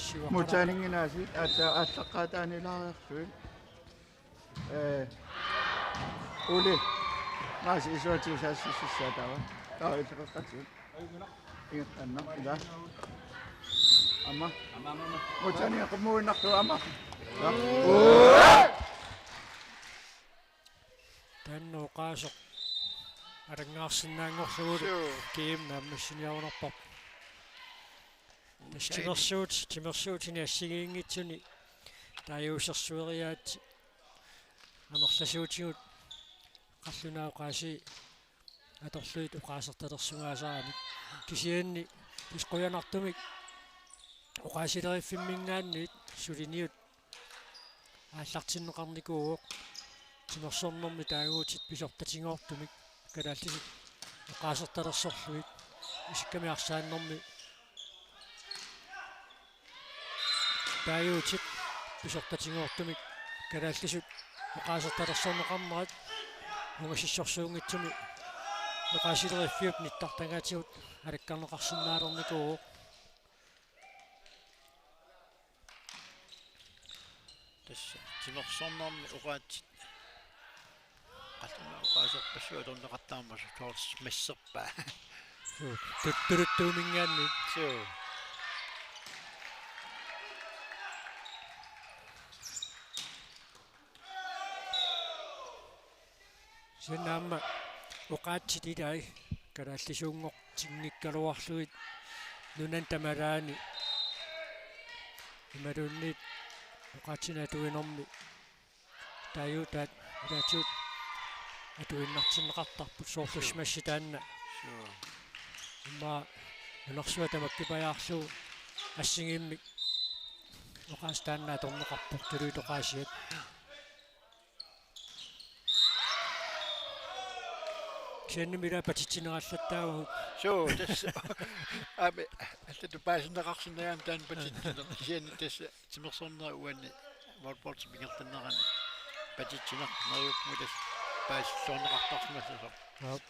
siuaqqalaarpoq. Mutaaninnginnaasiit aatsaat aallaqqaataaniilaariarlugit. Ee, Uli. Maasi isuatsiusaassissussaa taava. Taava illeqeqqatsigut. Ingerlaannaq ila. Aamma. Aamma, aamma, aamma. Mutani qummuinnartu aamma. Taanna oqaaseq alanngaarsinnaanngorlugulu. Suu. Kiim naammassiniarunarpoq. Tassa timersuut, timersuutini assigiinngitsuni taaguusersueriaatsit amerlasuutigut qallunaat oqaasii atorlugit oqaasertalersugaasarami. Kisianni tassa qujanartumik oqaasileriffimminngaanniit suliniut aallartinneqarnikuuvoq. Timersornermi taaguutit pisortatigoortumik kalaallisut oqaasertalersorlugit, isikkamik arsaannermi taaguutit pisortatigoortumik kalaallisut oqaasertalersorneqarnerat ungasissorsuunngitsumi oqaasileriffiup nittartagaatigut alakkarneqarsinnaalernikuuvoq. Tassa timersornermi oqaatsit qallunaat oqaaserpassuit atorneqartarmata soorlu masserpaa. Suu, tutturuttuuminngaanniit. Suu. Kisianni aamma oqaatsit ilai kalaallisuunngortinngikkaluarlugit nunani tamalaani imaluunniit oqaatsinik atuinermi taaguutaat ilaatigut atuinnartinneqartarput soorlu Suu. Smashi taanna. Suu. Immaqa nunarsuaq tamakkipajaarlugu assigiimmik Oqaas taanna atorneqarpoq tuluit oqaasiat. Kisianni ila patitsineraallattaarput. Suu, tassa. Aamma, allatut paasinneqarsinnaagaanni taanna patitsineq. Kisianni tassa timersornerup uani volleyballip ingerlanerani patitsinerup tassa paasilluarneqartarsimassasoq. Aap.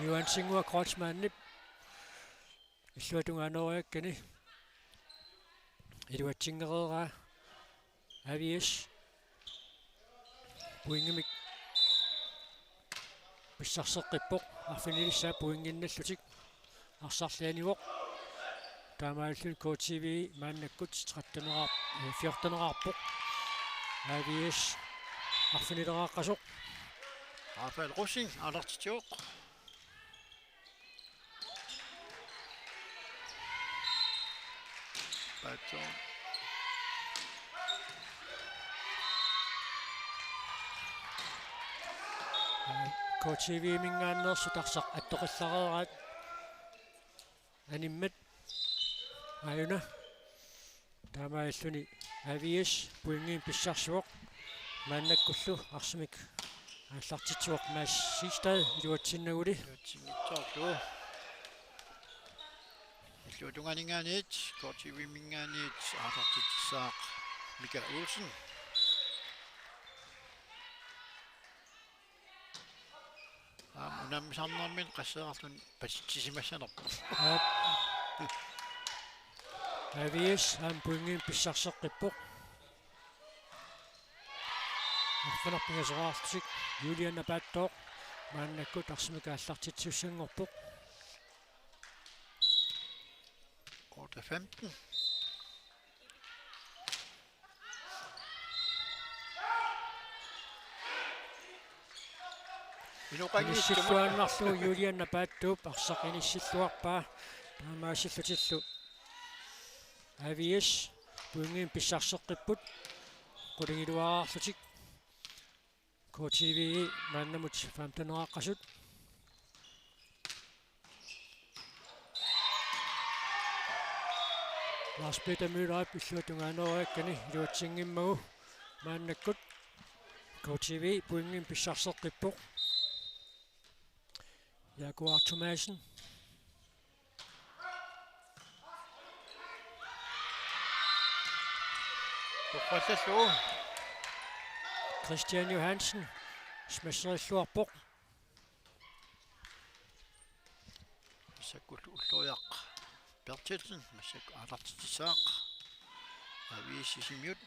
Johansenguaq Kreutzmannip illuatungaanooriakkani iluatsingereeraa. Aviis pointimik pissarseqqippoq, arfinilissaat pointinnallutik arsarlianivoq. Taamaalilluni K T V maannakkut tretten-eqar-, eh, fjorten-eqarpoq. Aviis arfinileriaqqasoq. Rafael Rosing aalartitsivoq. Paatsoq. K T V-minngaanneersut arsaq attoqillareeraat animmat. Aajuna. Taamaalilluni Aviis pointimik pissarsivoq. Maannakkullu arsamik aallartitsivoq Mads Siegstad iluatsinnaguli. Iluatsinngitsoorlugu. Illuatungaaninngaanniit, K T V-minngaanniit aallartitsissaaq Mika Olsen. Aamma unammisarnermini qasseerarluni pasitsisimassanerpoq. Aap. Aviis aamma pointimik pissarseqqippoq. Arfineq-pingasoraarlutik Julian Apaatooq maannakkut arsamik aallartitsisussanngorpoq. Otte femten. Inoqanngitsumut. Inissilluaannarlugu Julian Apaatooq arsaq inissilluarpaa. Taamaasillutillu Aviis pointimik pissarseqqipput qulingiluaarlutik. K T V maannamut femten-eqaqqasut. Lars Peter Møllerip illuatungaanooriakkani iluatsinngimmagu maannakkut K T V pointimik pissarseqqippoq. Jaguar Thomassen. Toqqassallugu. Christian Johansen smasherilluarpoq. Massakkut Ulloriaq Berthelsen, massakkut aallartitsissaaq. Aviis Sisimiut.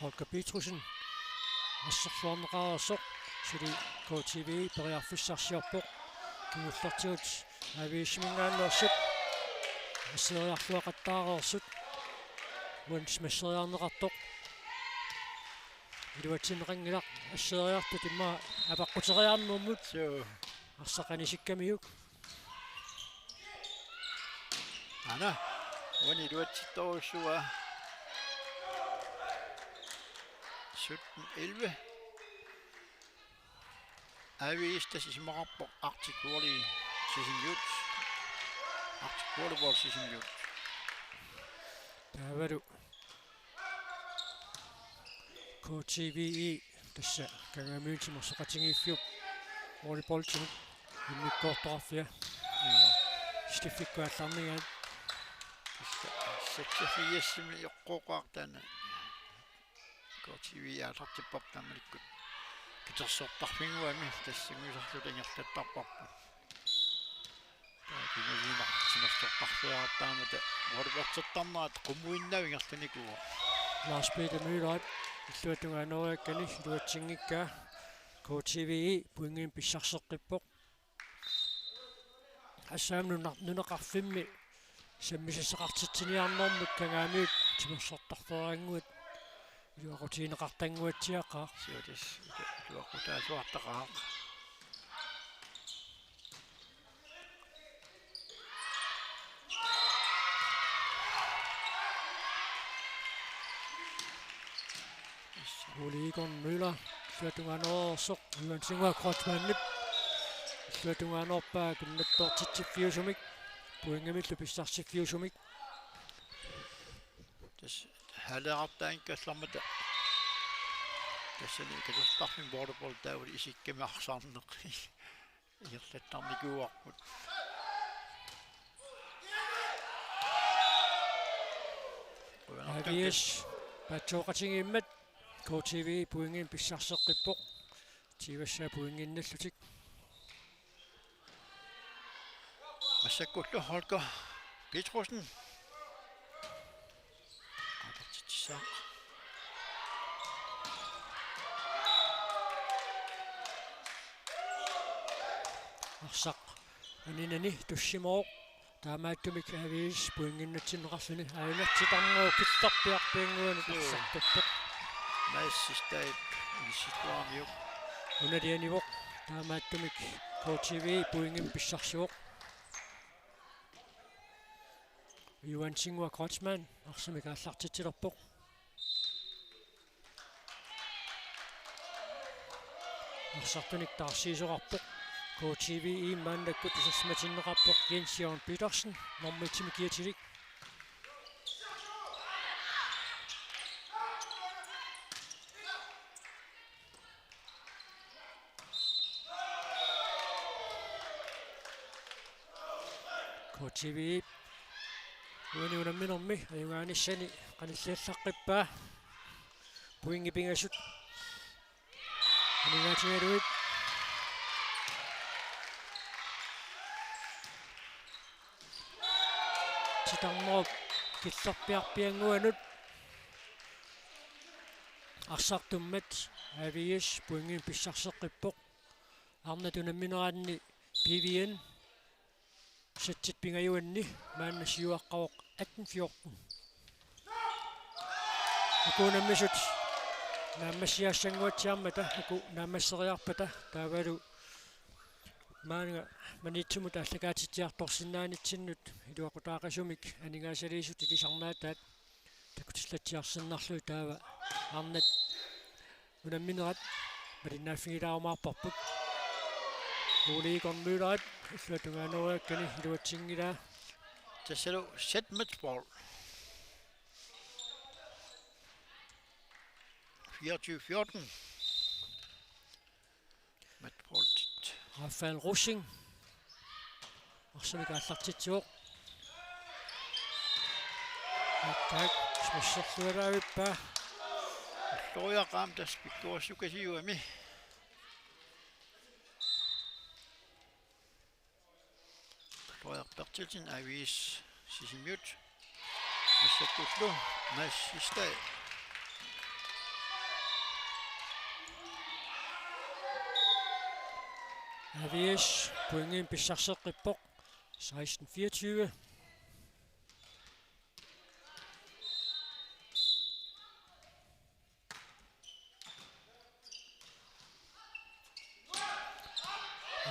Holger Petrussen. Assersuarneqareersoq. Suli K T V periarfissarsiorpoq. Kingullertigut Aviisiminngaanneersut. Asseeriarluaqattaareersut. Uani smasheriarneqartoq. Iluatsinneqanngilaq asseeriartut immaqa avaqquteriarnermut. Suu. Arsaq anisikkamiuk. Aana, uani iluatsittorujussuuaa. Sytten elleve. Aviis tassa isumaqarpoq Arctic Volley Sisimiut. Arctic Volleyball Sisimiut. Taavalu K T V E tassa Kangaamiut Timersoqatigiiffiup volleyballimut immikkoortoqarfia. Stiffikkut aallarnigaat. Tassa seksogfirsimi eqqooqaaq taanna. K T V aallartipparput taamanikkut. Katersortarfinnguami tassa ingerlattarparput. Taava kingulliunnaq timersortarfiaraartaamata volleyballittarnerat qummuinnaq ingerlanikuuvoq. Lars Peter Møllerip illuatungaanooriakkani iluatsinngikkaa K T V E pointimik pissarseqqippoq. Assam nuna-, nunaqarfimmi sammisassaqartitsiniarnermut Kangaamiut timersortarfeerannguit iluaqutigineqartannguatsiaqaaq. Suu tassa ilu-, iluaqutaasuartaqaaq. Ole Egon Møller, illuatungaanoorsoq, Johansenguaq Kreutzmannip illuatungaanoorpaa kunnattoortitsiffiusumik. pointimillu pissarsiffiusumik. Tassa haaleqartaanngikkallarmata tassani katersortarfimmi volleyball taava isikkami arsarneq. Ingerlattarnikuuarput. Qujanartumik. A V S paatsooqatigiimmat K T V pointimik pissarseqqippoq. Tivassaa pointinnallutik. Massakkullu Holger Petrusson. Aallartitsissaaq. Arsaq aninani tussimooq. Taamaattumik A V S pointinnatsinneqarluni. Aajuna titarnerup killerpiarpiannguanut. Suu. Arsartuppoq. Mads Sistaip inissittuaramiuk. Unalianivoq. Taamaattumik K T V pointimik pissarsivoq. Johan Singua Kreutzmann arsamik aallartitsilerpoq. Arsartunik taarsiisoqarpoq. K T V-mi maannakkut isersimatinneqarpoq Jens Jørgen Petersen, nummer et-imik kiatilik. K T V uani unamminermi ajugaanissani qanilliallaqqippaa. Pointit pingasut aningaatigalugit. Titarnerup killerpiarpiannguanut arsartummat A V S pointimik pissarseqqippoq. Arnat unammineranni P V N setsit pingajuanni maanna siuaqqavoq atten fjorten. Uku unammisut naammassiassannguatsiarmata, uku naammasseriarpata taavalu maanga Maniitsumut aallakaatitsiartorsinnaanitsinnut iluaqutaaqisumik aningaasaliisut ilisarnaataat takutillatsiarsinnarlugit taava arnat unamminerat malinnaaffigilarumaarparput. Ole Egon Møllerip illuatungaanerugakkani iluatsinngilaa. Tassalu set matchball. Fireogtyve fjorten. Matchballtit. Rafael Rosing. Arsamik aallartitsivoq. Attack. Smasserluaraavippaa. Ulloriaqaaq tassa pikkorissukasiugami. Ulloq Berthelsen, A V S Sisimiut. Massakkullu Mads Sistad. A V S pointimik pissarseqqippoq seksten fireogtyve.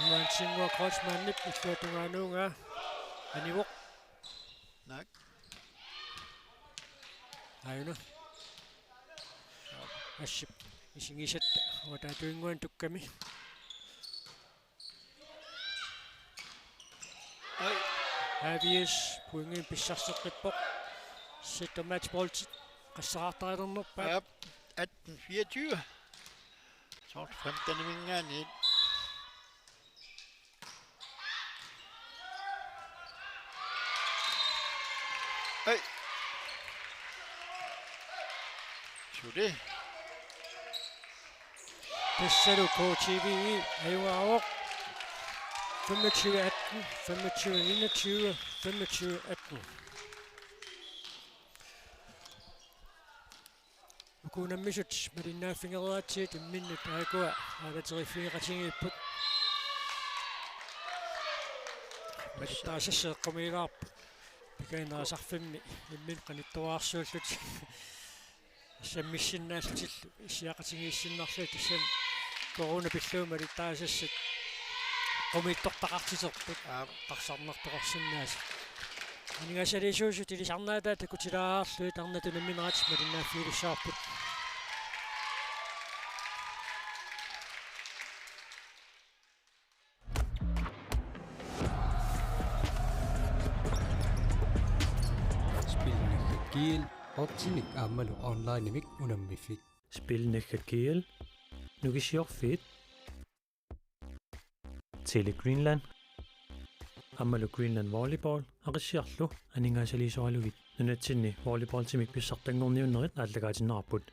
Johan Singua Kreutzmannip illuatungaanuungaa anivoq. Naak. Aajuna. Assip isigisatta uataatuinnguan tukkami. Ai. A V S pointimik pissarseqqippoq. Set matchballtit qassaraartarilernerpaat. Aap, atten fireogtyve. Soorlu femteniminngaanniit. Ai. Suli. Tassalu K T V ajugaavoq. Femogtyve atten, femogtyve enogtyve, femogtyve atten. Uku unammisut malinnaaffigereeratsigit imminnut aajuku aalateriiffigeqatigiipput. Malittarisassi eqqumiilaarpoq. Pikainnaasarfimmi imminnut qanittuararsuullutik. Sammissinnaallutillu issiaqatigiissinnarlugit tassami corona pillugu malittarisassat qumiittortaqartiterput. Aap. Qarsarnartoqarsinnaasut. Aningaasaliisuusut ilisarnaataat takutilaarlugit arnat unamminerat malinnaaffigilissavarput. G L, Optimik aammalu onlinemik unammiffik. Spil Naggat G L, Nukissiorfiit, Tele Greenland aammalu Greenland Volleyball Aqissiarlu aningaasaliisoralugu nunatsinni volleyballtimik pissartanngorniunnerit aallakaatinneqarput.